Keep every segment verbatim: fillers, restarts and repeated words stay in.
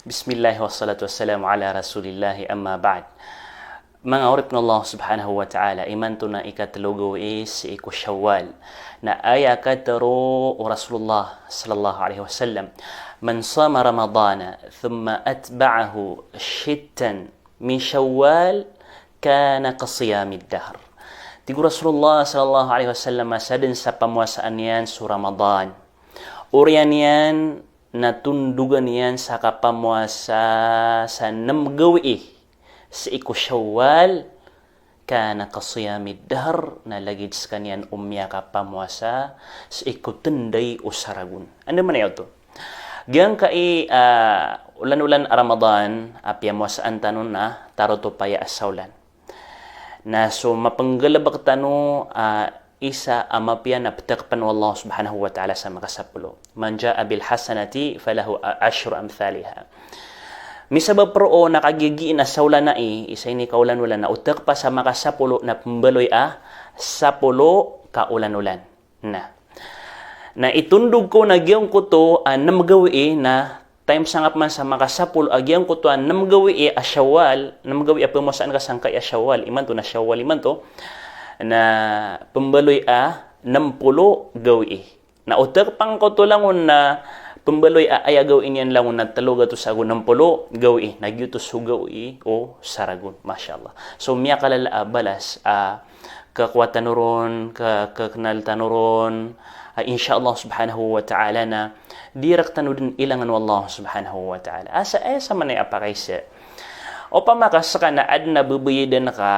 Bismillah, wassalatu wassalamu ala Rasulillah, amma ba'd. Manga oripn o Allah subhanahu wa ta'ala, imanto na ikatlo gawii sii ko Shawwal. Na aya katharo o Rasulullah sallallahu alaihi wasallam, "Man sama Ramadana thumma atba'ahu shittan min Shawwal kana ka siyamid dahr." Tig o Rasulullah sallallahu alaihi wasallam, a sadn sa pamowasaan iyan so Ramadan, oriyan iyan na tondogan iyan sa kapamowasa sa nem gawii sii ko Shawwal, kana ka siyamid dahr, na lagid skaniyan o miyakapamowasa sii ko tnday o saragon. Anda manaya oto? Giyangkai, ah, olan-olan a Ramadan a piyamowasaan tano na tarotop aya a saolan. Na so mapnggalbk tano a isa a mapiya na pthakepan o Allah subhanahu wa ta'ala sa makasapolo. "Man jaa bil hasanati falahu a-, ashru amthaliha." Misabap roo na kagiya giya na saolan ai, isa ini ka olan-olan na o thakep a sa makasapolo na pmbaloy a sapolo ka olan-olan. Na, na itondog ko na giyangkoto a nem gawii na times angka pman sa makasapolo a giyangkoto a nem gawii a Shawwal, nem gawii a pmowasaan ka sangkai a Shawwal, imanto na Shawwal imanto, na pmbaloy a nem polo gawii. Na o thakep angkoto langon na pmbaloy a aya gawii niyan langon na tlo gatos ago nem polo gawii. Na giyoto so gawii o saragon. Masha Allah. So miyakalala a balas a kakowa tano ron, ka, kaknal tano ron, a, insha Allah subhanahu wa ta'ala na di rktano dn ilangan o Allah subhanahu wa ta'ala. Asa, aya sa manaya a pakaiza. Opama ka ska na adn a bbayadan ka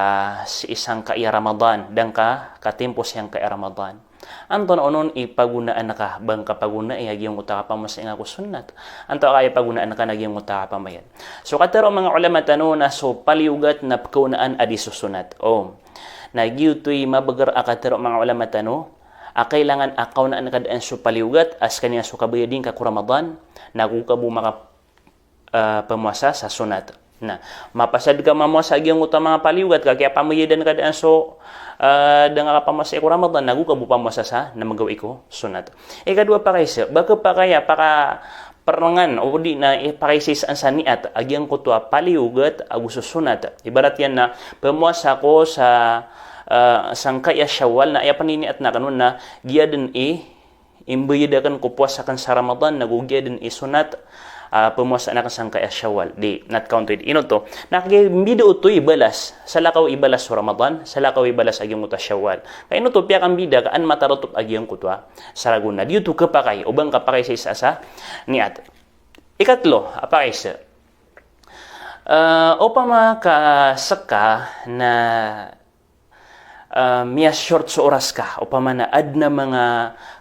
sii sangkai a Ramadan, da ngka katimpo sangkai a Ramadan. Antonaa onon i pagonaan ka, ba ngka pagonai a giyangkoto a kapamowasa ingka ko sunnat? Antonaa ka i pagonaan ka na giyangkoto a kapamayad? So katharo o manga ulama tano na so paliyogat na pkaonaan a di so sunnat. O. Na giyoto i mabagr a katharo o manga ulama tano, a kailangan a kaonaan ka dn so paliyogat, a skaniyan so kabayadi ngka ko Ramadan, na go ka bo maka, ah, pmowasa sa sunnat. Na, mapasad ka mamowasa a giyangkoto a manga paliyogat ka kiyapamayadan ka dn so, ah, da ngka kapamowasa ko Ramadan, na go ka bo pamowasa sa nem gawii ko sunnat. Ikadowa pakaiza, ba khapakay a paka perngan, o di na ipakaisaisa sa niyat a giyangkoto a paliyogat ago so sunnat. Ibarat iyan na pmowasa ko sa, ah, sangkai a Shawwal, na aya pn i niyat na kano na giya dn i imbayad akn ko powasa akn sa Ramadan, na go giya dn i sunnat, ah, pmowasaan akn sangkai a Shawwal. Di, not counted. Ino oto? Na kagiya mbida oto i balas. Salakaw i balas so Ramadan, salakaw i balas a giyangkoto a Shawwal. Ka ino oto piyakambida ka an matarotop a giyangkoto a saragon. Na di oto khapakay, o ba ngka pakaisaisa sa niyat. Ikatlo a pakaiza. Ah, opama ka ska na, ah, miya-short so oras ka, opama na adn a manga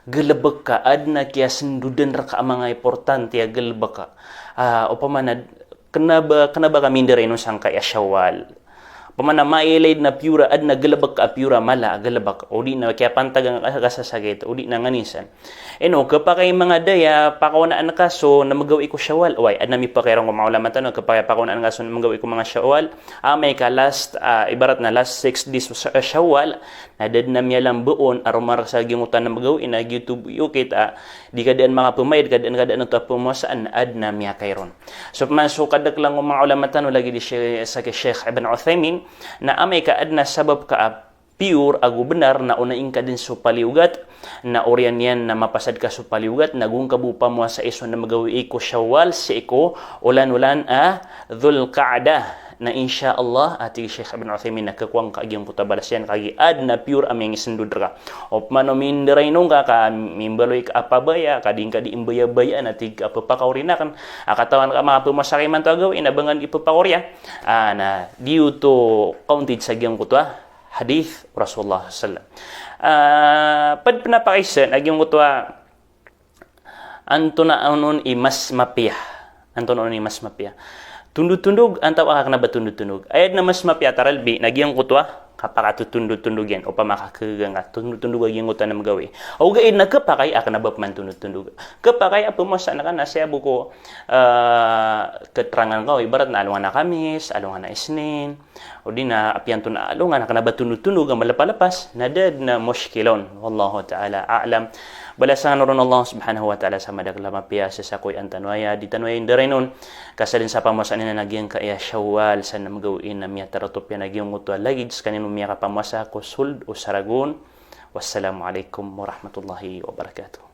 galbk ka, adn a kiyasndodan rka a manga importante a galbk ka. Ah, opama na kna ba, kna ba ka mindaray on sangkai a Shawwal. Opama na mailay dn a piyora, adn a galbk ka a piyora mala a galbk. O di na kiyapantagan ka sa sakit, o di na nganin san. Ino, khapakay manga daya, pakaonaan ka so nem gawii ko Shawwal. Oway, adn a mipakay ron ko manga ulama tano, khapakay pakaonaan ka so nem gawii ko manga Shawwal. Amay ka last, ah, ibarat na last six days o Sha-, Shawwal, na da dn a miyalambo on a roma rka sa giyangkoto a nem gawii na giyoto bo i okit a di ka dn makapmayad, ka dn, ka dn oto a pmowasaan, adn a miyakay ron. So pman so kadaklan ko manga ulama tano lagid i She-, sa ki Sheikh Ibn Uthaymin, na amay ka adn a sabap ka a pure ago bnar na onaan ka dn so paliyogat, na oriyan iyan na mapasad ka so paliyogat, na go ngka bo pamowasai so nem gawii ko Shawwal sii ko olan-olan a Dhul Qa'dah. Na insha Allah, a tig i Sheikh Ibn Uthaymin, na khakowa ngka a giyangkoto a balas iyan kagiya adn a pure a miyangisndod rka. Opama na mindaray on ka, ka mimbaloy ka a pabaya, ka di ngka di imbayabayaan a tig ka pphakaori akn. A katawan ka a manga pmowasa ka imanto a gawii na ba ngka di pphakaori. Ah, na di oto counted sa giyangkoto a hadith o Rasulullah sallallahu alaihi wasallam. Ah, pd pn a pakaiza a giyangkoto a antonaa onon i mas mapiya. Antonaa onon i mas mapiya. Tondotondog, antaa ka kna ba tondotondog. Aya dn a mas mapiya a taralbi, na giyangkoto a kapakatotondotondog iyan. Opama ka khagaan ka, tondotondog a giyangkoto a nem gawii. Ogaid na khapakay a kna ba pman tondotondog. Khapakay a pmowasaan ka na sii bo ko, ah, keterangan ka, ibarat na alongan a Kamis, alongan a Isnin, o di na apiya antonaa a alongan a kna ba tondotondog a malapalapas, na da dn a mushkil on. Wallahu ta'ala a'lam. Balasan kano ron o Allah subhanahu wa ta'ala sa madakl a mapiya, sa sakoyan tano aya, di tano aya indaray on. Kasadn sa pamowasaan iyan a giyangkaya Shawwal, sa na gawii na miyatarotop iyan a giyangkoto a lagid skaniyan o miyakapamowasa ko sold o saragon. Wassalamu alaikum warahmatullahi wabarakatuh.